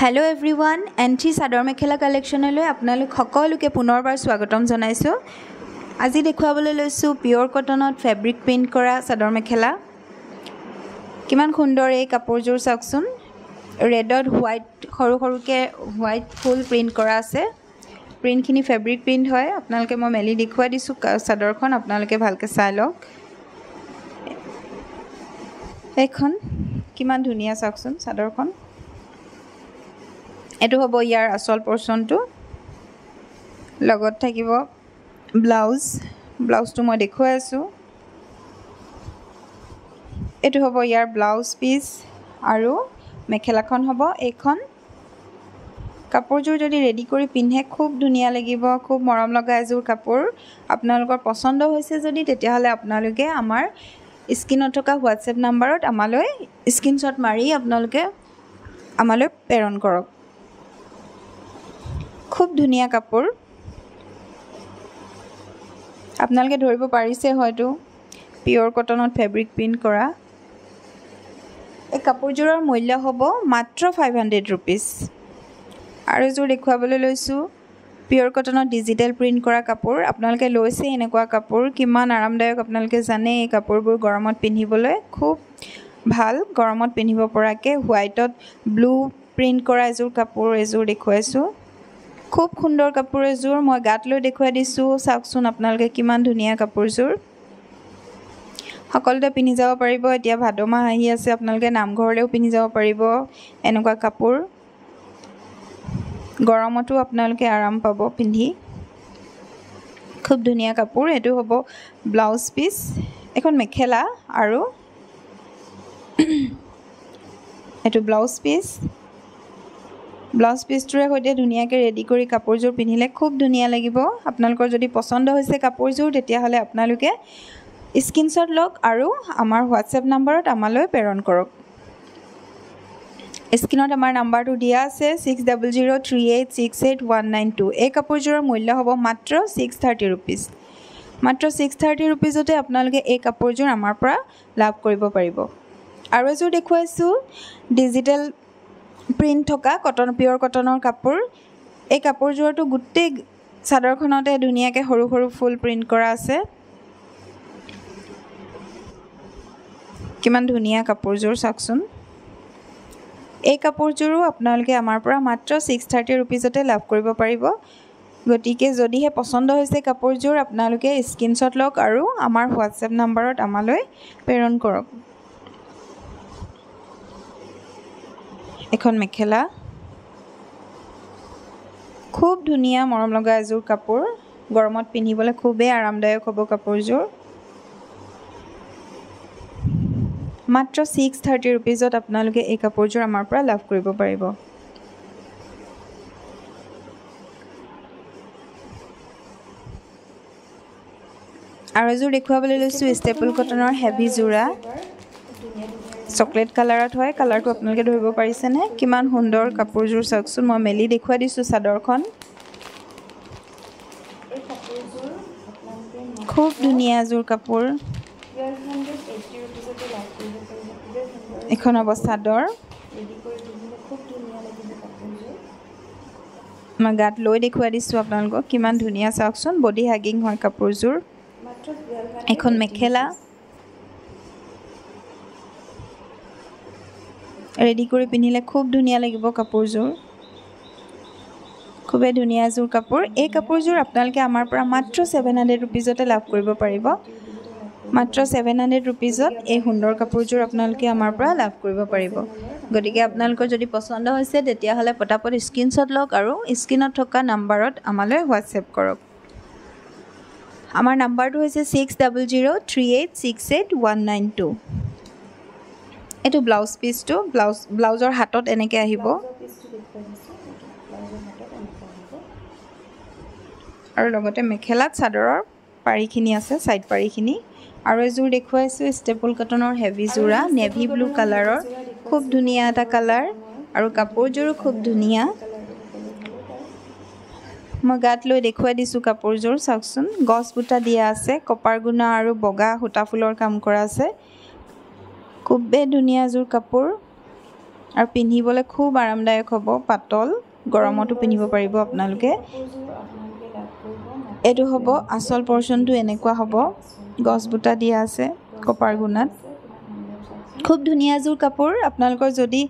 Hello' everyone, N three chador mekhela কালেকশ্যনলৈ আপোনালোক সকলোকে পুনৰবাৰ স্বাগতম জনাইছোঁ। আজি দেখুৱাবলৈ লৈছোঁ পিয়'ৰ কটনত ফেব্ৰিক প্ৰিণ্ট কৰা চাদৰ মেখেলা। কিমান সুন্দৰ এই কাপোৰযোৰ চাওকচোন। ৰেডত হোৱাইট সৰু সৰুকৈ হোৱাইট ফুল প্ৰিণ্ট কৰা আছে। প্ৰিণ্টখিনি ফেব্ৰিক প্ৰিণ্ট হয়। আপোনালোকে মই মেলি দেখুৱাই দিছোঁ চাদৰখন, আপোনালোকে ভালকৈ চাই লওক। এইখন কিমান ধুনীয়া চাওকচোন চাদৰখন। এইটো হ'ব ইয়াৰ আচল পৰ্চনটো, লগত থাকিব ব্লাউজ। ব্লাউজটো মই দেখুৱাই আছোঁ। এইটো হ'ব ইয়াৰ ব্লাউজ পিচ আৰু মেখেলাখন হ'ব এইখন। কাপোৰযোৰ যদি ৰেডি কৰি পিন্ধে খুব ধুনীয়া লাগিব, খুব মৰম লগা এযোৰ কাপোৰ। আপোনালোকৰ পচন্দ হৈছে যদি তেতিয়াহ'লে আপোনালোকে আমাৰ স্ক্ৰীণত থকা হোৱাটছএপ নাম্বাৰত আমালৈ স্ক্ৰীনশ্বট মাৰি আপোনালোকে আমালৈ প্ৰেৰণ কৰক। খুব ধুনীয়া কাপোৰ, আপোনালোকে ধৰিব পাৰিছে হয়তো, পিয়'ৰ কটনত ফেব্ৰিক প্ৰিণ্ট কৰা। এই কাপোৰযোৰৰ মূল্য হ'ব মাত্ৰ 500 ৰুপিজ। আৰু এযোৰ দেখুৱাবলৈ লৈছোঁ পিয়'ৰ কটনত ডিজিটেল প্ৰিণ্ট কৰা কাপোৰ। আপোনালোকে লৈছে এনেকুৱা কাপোৰ, কিমান আৰামদায়ক আপোনালোকে জানে। এই কাপোৰবোৰ গৰমত পিন্ধিবলৈ খুব ভাল, গৰমত পিন্ধিব পৰাকৈ হোৱাইটত ব্লু প্ৰিণ্ট কৰা এযোৰ কাপোৰ এযোৰ দেখুৱাইছোঁ। খুব সুন্দৰ কাপোৰ এযোৰ, মই গাত লৈ দেখুৱাই দিছোঁ। চাওকচোন আপোনালোকে কিমান ধুনীয়া কাপোৰযোৰ, সকলোতে পিন্ধি যাব পাৰিব। এতিয়া ভাদ মাহ আহি আছে, আপোনালোকে নামঘৰলৈও পিন্ধি যাব পাৰিব এনেকুৱা কাপোৰ। গৰমতো আপোনালোকে আৰাম পাব পিন্ধি। খুব ধুনীয়া কাপোৰ। এইটো হ'ব ব্লাউজ পিচ, এখন মেখেলা আৰু এইটো ব্লাউজ পিচ। ব্লাউজ পিচটোৰে সৈতে ধুনীয়াকৈ ৰেডি কৰি কাপোৰযোৰ পিন্ধিলে খুব ধুনীয়া লাগিব। আপোনালোকৰ যদি পচন্দ হৈছে কাপোৰযোৰ তেতিয়াহ'লে আপোনালোকে স্ক্ৰীনশ্বট লওক আৰু আমাৰ হোৱাটছএপ নাম্বাৰত আমালৈ প্ৰেৰণ কৰক। স্ক্ৰীণত আমাৰ নাম্বাৰটো দিয়া আছে 6003868192। এই কাপোৰযোৰৰ মূল্য হ'ব মাত্ৰ 630 ৰুপিজ। মাত্ৰ 630 ৰুপিজতে আপোনালোকে এই কাপোৰযোৰ আমাৰ পৰা লাভ কৰিব পাৰিব। আৰু এযোৰ দেখুৱাইছোঁ ডিজিটেল প্ৰিণ্ট থকা কটন, পিয়'ৰ কটনৰ কাপোৰ। এই কাপোৰযোৰটো গোটেই চাদৰখনতে ধুনীয়াকৈ সৰু সৰু ফুল প্ৰিণ্ট কৰা আছে। কিমান ধুনীয়া কাপোৰযোৰ চাওকচোন। এই কাপোৰযোৰো আপোনালোকে আমাৰ পৰা মাত্ৰ 630 ৰুপিজতে লাভ কৰিব পাৰিব। গতিকে যদিহে পচন্দ হৈছে কাপোৰযোৰ আপোনালোকে স্ক্ৰীনশ্বট লওক আৰু আমাৰ হোৱাটছএপ নাম্বাৰত আমালৈ প্ৰেৰণ কৰক। এখন মেখেলা, খুব ধুনীয়া মৰম লগা এযোৰ কাপোৰ। গৰমত পিন্ধিবলৈ খুবেই আৰামদায়ক হ'ব কাপোৰযোৰ। মাত্ৰ 630 ৰুপিজত আপোনালোকে এই কাপোৰযোৰ আমাৰ পৰা লাভ কৰিব পাৰিব। আৰু এযোৰ দেখুৱাবলৈ লৈছোঁ ষ্টেপল কটনৰ হেভি যোৰা, চকলেট কালাৰত হয়। কালাৰটো আপোনালোকে ধৰিব পাৰিছেনে? কিমান সুন্দৰ কাপোৰযোৰ চাওকচোন। মই মেলি দেখুৱাই দিছোঁ চাদৰখন। খুব ধুনীয়া এযোৰ কাপোৰ। এখন হ'ব চাদৰ, মই গাত লৈ দেখুৱাই দিছোঁ আপোনালোকক। কিমান ধুনীয়া চাওকচোন, বডি হাগিং হয় কাপোৰযোৰ। এখন মেখেলা, ৰেডি কৰি পিন্ধিলে খুব ধুনীয়া লাগিব কাপোৰযোৰ। খুবেই ধুনীয়া এযোৰ কাপোৰ। এই কাপোৰযোৰ আপোনালোকে আমাৰ পৰা মাত্ৰ 700 ৰুপিজতে লাভ কৰিব পাৰিব। মাত্ৰ 700 ৰুপিজত এই সুন্দৰ কাপোৰযোৰ আপোনালোকে আমাৰ পৰা লাভ কৰিব পাৰিব। গতিকে আপোনালোকৰ যদি পচন্দ হৈছে তেতিয়াহ'লে পটাপট স্ক্ৰীনশ্বট লওক আৰু স্ক্ৰীণত থকা নাম্বাৰত আমালৈ হোৱাটছএপ কৰক। আমাৰ নাম্বাৰটো হৈছে 6003868192। এইটো ব্লাউজ পিচটো, ব্লাউজৰ হাতত এনেকৈ আহিব আৰু লগতে মেখেলাত চাদৰৰ পাৰিখিনি আছে, ছাইড পাৰিখিনি। আৰু এযোৰ দেখুৱাইছোঁ ষ্টেপল কটনৰ হেভি যোৰা, নেভি ব্লু কালাৰৰ, খুব ধুনীয়া এটা কালাৰ আৰু কাপোৰযোৰো খুব ধুনীয়া। মই গাত লৈ দেখুৱাই দিছোঁ কাপোৰযোৰ চাওকচোন। গছ বুটা দিয়া আছে, কপাৰ গুণা আৰু বগা সূতা ফুলৰ কাম কৰা আছে। খুবেই ধুনীয়া এযোৰ কাপোৰ। আৰু পিন্ধিবলৈ খুব আৰামদায়ক হ'ব, পাতল, গৰমতো পিন্ধিব পাৰিব আপোনালোকে। এইটো হ'ব আচল পৰ্চনটো, এনেকুৱা হ'ব, গছ বুটা দিয়া আছে কপাৰ গুণাত। খুব ধুনীয়া এযোৰ কাপোৰ। আপোনালোকৰ যদি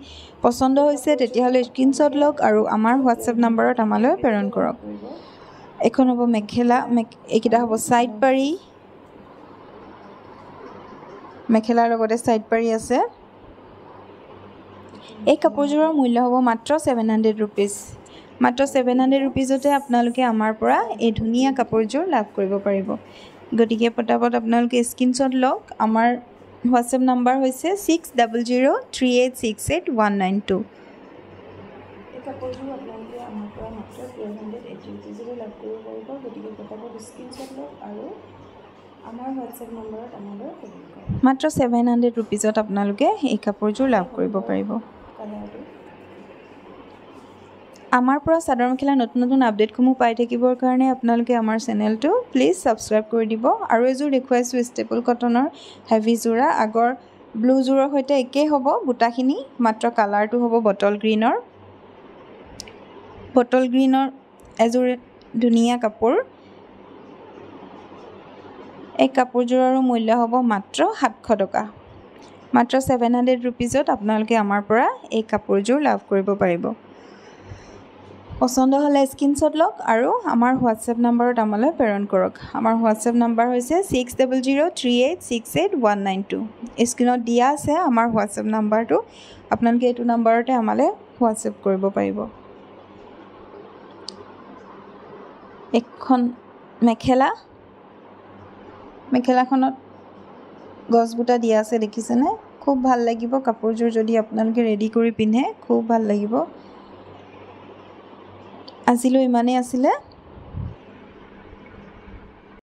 পচন্দ হৈছে তেতিয়াহ'লে স্ক্ৰীনশ্বট লওক আৰু আমাৰ হোৱাটছএপ নাম্বাৰত আমালৈ প্ৰেৰণ কৰক। এইখন হ'ব মেখেলা, এইকেইটা হ'ব ছাইড পাৰি, মেখেলাৰ লগতে ছাইড পাৰি আছে। এই কাপোৰযোৰৰ মূল্য হ'ব মাত্ৰ 700 ৰুপিজ। মাত্ৰ 700 ৰুপিজতে আপোনালোকে আমাৰ পৰা এই ধুনীয়া কাপোৰযোৰ লাভ কৰিব পাৰিব। গতিকে পটাপট আপোনালোকে স্ক্ৰীনশ্বট লওক। আমাৰ হোৱাটছএপ নাম্বাৰ হৈছে 6003868192। এই কাপোৰযোৰ আপোনালোকে আমাৰ পৰা মাত্ৰ 1280 ৰুপিজতে লাভ কৰিব পাৰিব। গতিকে পটাপট স্ক্ৰীনশ্বট লওক আৰু আমাৰ হোৱাটছএপ নম্বৰত আমালৈ প্ৰেৰণ কৰক। মাত্ৰ 700 ৰুপিজত আপোনালোকে এই কাপোৰযোৰ লাভ কৰিব পাৰিব। কালাৰটো আমাৰ পৰা চাদৰ মেখেলা নতুন নতুন আপডেটসমূহ পাই থাকিবৰ কাৰণে আপোনালোকে আমাৰ চেনেলটো প্লিজ ছাবস্ক্ৰাইব কৰি দিব। আৰু এযোৰ দেখুৱাইছোঁ ষ্টেপল কটনৰ হেভি যোৰা, আগৰ ব্লু যোৰৰ সৈতে একেই হ'ব বুটাখিনি, মাত্ৰ কালাৰটো হ'ব বটল গ্ৰীণৰ। বটল গ্ৰীণৰ এযোৰ ধুনীয়া কাপোৰ। এই কাপোৰযোৰৰো মূল্য হ'ব মাত্ৰ 700 টকা। মাত্ৰ 700 ৰুপিজত আপোনালোকে আমাৰ পৰা এই কাপোৰযোৰ লাভ কৰিব পাৰিব। পচন্দ হ'লে স্ক্ৰীনশ্বট লওক আৰু আমাৰ হোৱাটছএপ নাম্বাৰত আমালৈ প্ৰেৰণ কৰক। আমাৰ হোৱাটছএপ নাম্বাৰ হৈছে 6003868192। স্ক্ৰীণত দিয়া আছে আমাৰ হোৱাটছএপ নাম্বাৰটো, আপোনালোকে এইটো নাম্বাৰতে আমালৈ হোৱাটছএপ কৰিব পাৰিব। এখন মেখেলা, মেখেলাখনত গছ বুটা দিয়া আছে দেখিছেনে? খুব ভাল লাগিব কাপোৰযোৰ যদি আপোনালোকে ৰেডি কৰি পিন্ধে, খুব ভাল লাগিব। আজিলৈ ইমানেই আছিলে।